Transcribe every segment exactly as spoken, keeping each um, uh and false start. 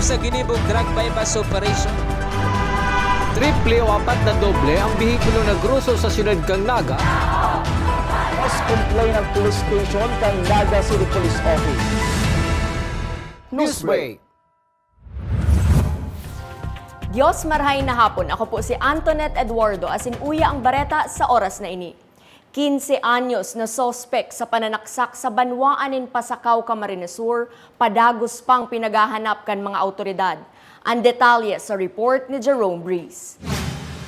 Sa ginibong drug buy-bust operation, triple o apat na doble ang behikulo na groso sa siyudad kan Naga. Mas complain ang police station kan Naga City Police Office. Newsbreak. Dios marhay na hapon. Ako po si Antoinette Eduardo, asin uya ang bareta sa oras na ini. Quince anyos na suspek sa pananaksak sa banwaan nin Pasacao, Camarines Sur, padagos pang pinaghahanap kan mga awtoridad. Ang detalye sa report ni Jerome Breeze.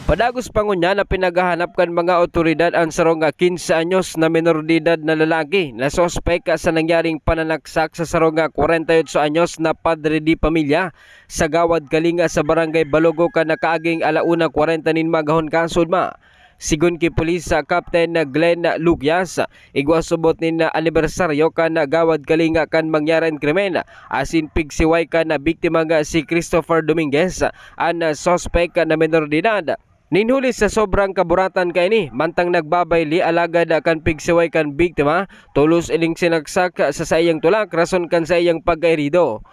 Padagos pa ngunyan na pinaghahanap kan mga awtoridad ang sarong quince anyos na menor de edad na lalaki na suspek sa nangyaring pananaksak sa sarong kwarenta y otso anyos na padre de pamilya sa Gawad Kalinga sa Barangay Balogo kan nakaaging ala una kwarenta nin magahon kasudma. Sigon ki Pulis Captain Glenn Lucias, igwa subot nin anibersaryo kan Gawad Kalinga kan mangyari an krimen, asin pigsiway kan biktima nga si Christopher Dominguez, an suspek na menor de edad. Nin huli sa sobrang kaburatan kaini, mantang nagbabayli alagad kan pigsiway kan biktima, tolos ining sinaksak sa saiyang tulak rason kan saiyang pagkaherido.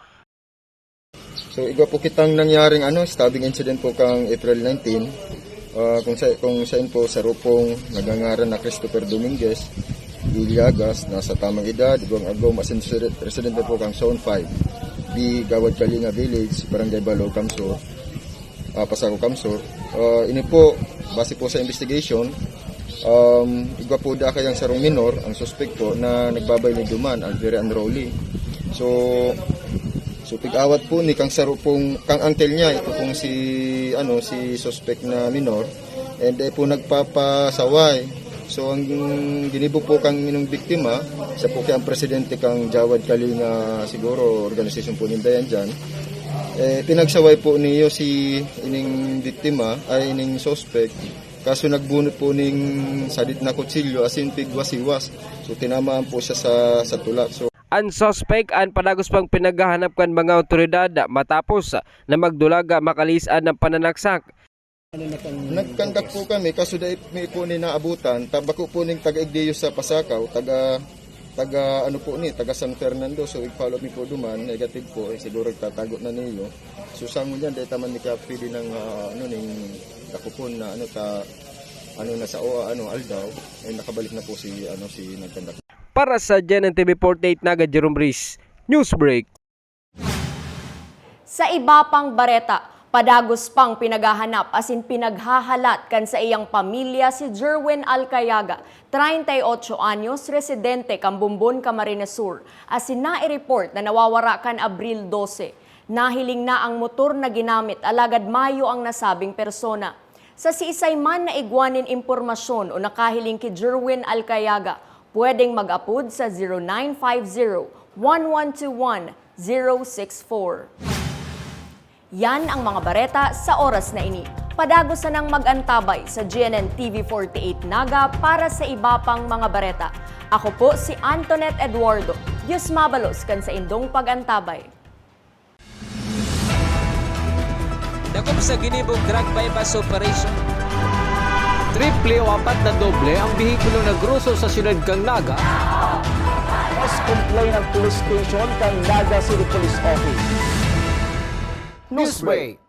So, igwa po kitang nangyaring ano, stabbing incident po kang April nineteen. Ah, kung sa kung sain po sa rupong nagangaran na Christopher Dominguez Villagas, nasa tamang edad, igwang agom, asin sire- residente po kang Zone five, B Gawad Kalinga Village, Barangay Balo, Kamsur, ah, Pasako, Kamsur. Ah, ini po, base po sa investigation, um, igwa po da kayang sarong minor, ang suspect po na nagbabayli duman, ang very unruly. So, so pig-awat po ni kang saro pong, kang uncle niya, ito pong si, ano, si suspect na minor. And eh po nagpapasaway. So ang ginibo po kang inong biktima, siya po kaya ang presidente kang Jawad Kalinga siguro, organisasyon po ninda yan dyan. Eh, pinagsaway po niyo si ining biktima, ay ining suspect. Kaso nagbunot po ning sadit na kutsilyo, asin pigwas-iwas. So tinamaan po siya sa, sa tulak. So, An suspek an padagos pang pinaghahanap kan mga awtoridad matapos na magdulag makaliis-an ng pananaksak. Nagkandak po kami, kaso dai mi po ni naabutan. Ta-, bako po ning taga Igdeo sa Pasakaw, taga, taga ano po ni, taga San Fernando. So, ig-follow mi po duman, negative po. Eh, siguro tatago na niyo. So, sa ngunyan, dai taman ni ka pwede ng, ah, ano, ning dakopon na ano, ta, ano na sa o, ano, aldaw, eh, nakabalik na po si, ano, si nagkandak. Para sa G N N T V forty-eight Naga, Jerome Breeze, Newsbreak. Sa iba pang bareta, padagos pang pinaghahanap asin pinaghahalat kan saiyang pamilya si Jerwin Alcayaga, treinta y ocho anyos, residente kan Bombon, Camarines Sur, asin nai-report na nawawara kan Abril dose. Nahiling na ang motor na ginamit alagad mayo ang nasabing persona. Sa siisay man na igwa nin impormasyon o nakahiling ki Jerwin Alcayaga, pwedeng mag-apod sa zero nine five zero, one one two one, zero six four. Yan ang mga bareta sa oras na ini. Padagos sanang mag-antabay sa G N N T V forty-eight Naga para sa iba pang mga bareta. Ako po si Antoinette Eduardo. Diyos mabalos kan saindong pag-antabay. Dakop sa ginibong drug buy-bust operation. Triple o apat na doble ang behikulo na groso sa siyudad kan Naga. Mas complain ang police station kan Naga City Police Office. Newsbreak.